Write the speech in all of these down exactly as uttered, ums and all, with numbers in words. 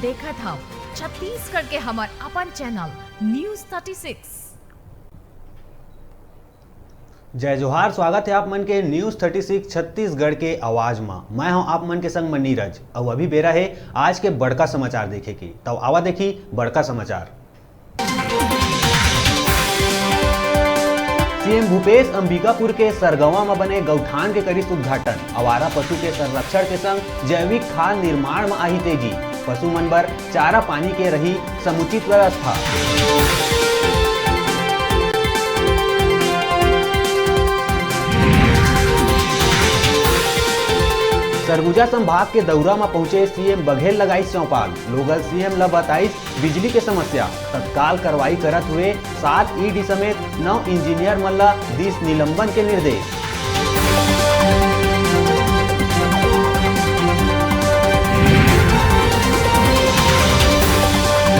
देखत हव छत्तीसगढ़ के हमर अपन चैनल न्यूज़ थर्टी सिक्स। जय जोहार, स्वागत हे आप मन के न्यूज़ थर्टी सिक्स छत्तीसगढ़ के आवाज म। मैं हूं आप मन के संग म नीरज, अउ अभी बेरा हे आज के बड़का समाचार देखे के। तब आवा देखी बड़का समाचार। सीएम भूपेश अंबिकापुर के सरगवा म बने गौठान के करिस उद्घाटन। आवारा पशु के संरक्षण के संग जैविक खाद निर्माण म आही तेजी। पशु मन बर चारा पानी के रही समुचित व्यवस्था। सरगुजा संभाग के दौरा म पहुंचे सीएम, बघेल लगाइस चौपाल। लोगल सीएम ल बताइस बिजली के समस्या, तत्काल कार्रवाई करत हुए सात ईडी समेत नौ इंजीनियर मन ल दिस निलंबन के निर्देश।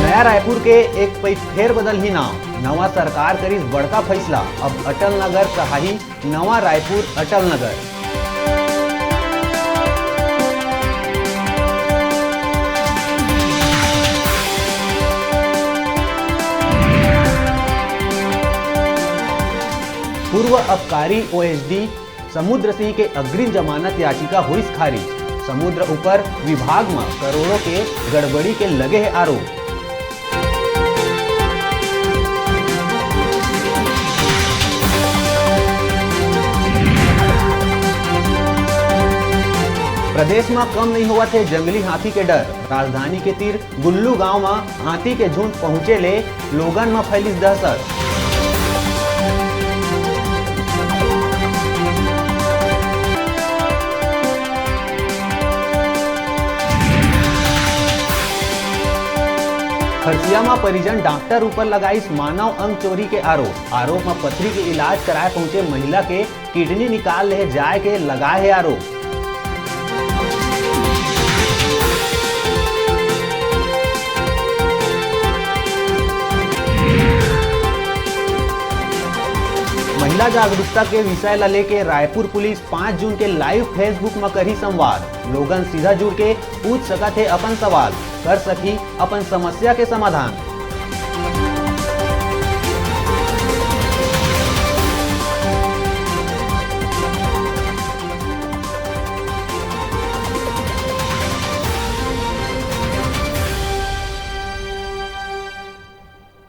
नया रायपुर के एक पइत फेर बदलही नाम, नवा सरकार करिस बड़का फैसला, अब अटल नगर कहाही नवा रायपुर अटल नगर। पूर्व आबकारी ओएसडी समुद्र सिंह के अग्रिम जमानत याचिका होइस खारिज। समुद्र ऊपर विभाग म करोड़ों के गड़बड़ी के लगे हे आरोप। प्रदेश म कम नइ होवत हे जंगली हाथी के डर। राजधानी के तीर गुल्लू गांव म हाथी के झुंड पहुंचे ले लोगन म फैलिस दहशत। खरसिया म परिजन डॉक्टर ऊपर लगाइस मानव अंग चोरी के आरोप। आरोप म पथरी के इलाज कराए पहुंचे महिला के किडनी निकाल ले जाए के लगाए हे आरोप। महिला जागरूकता के विषय ला लेके रायपुर पुलिस पाँच जून के लाइव Facebook म करही संवाद। लोगन सीधा जुड़ के पूछ सकत हे अपन सवाल, कर सकही अपन समस्या के समाधान।